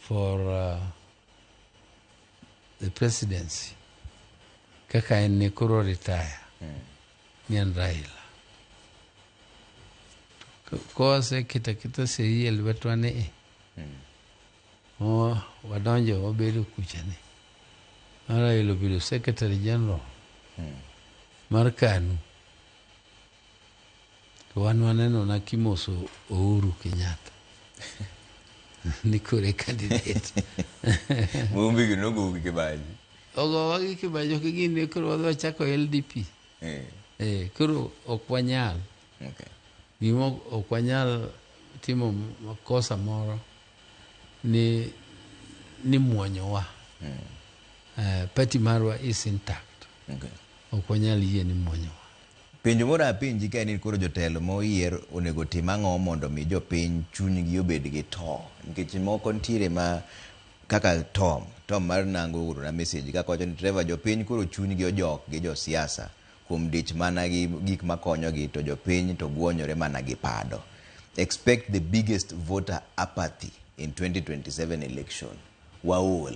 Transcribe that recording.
for the presidency kaka en ne koro retire ni en Raila. Kowaseketa keta sei e lwetwa ni e wadonjo wabedo kucha ni Raila obedo secretary general mar KANU, to wan waneno na kimoso Uhuru Kenyatta ni kore candidate. Mumbi gi nogo gi kibaji. Ogowa gi kibaji, ok gini koro wadhi wachako LDP. Koro ok wanyal gima ok wanyal timo makosa moro ni muonyowa. Party marwa is intact. Ok wanyal yie ni muonyowa. Penjo moro apenji ka en ni koro jotelo moyier onego tim ang'o mondo mi jopiny chunygi obed gi to, nikech moko nitiere ma kaka Tom mar Nango oorona message kaka wacho ni, "Trevor, jopiny koro chunygi ojok gi josiasa kuom dich mana gi gik makonyogi, to jopiny to guonyore mana gi pado. Expect the biggest voter apathy in 2027 election. Waol."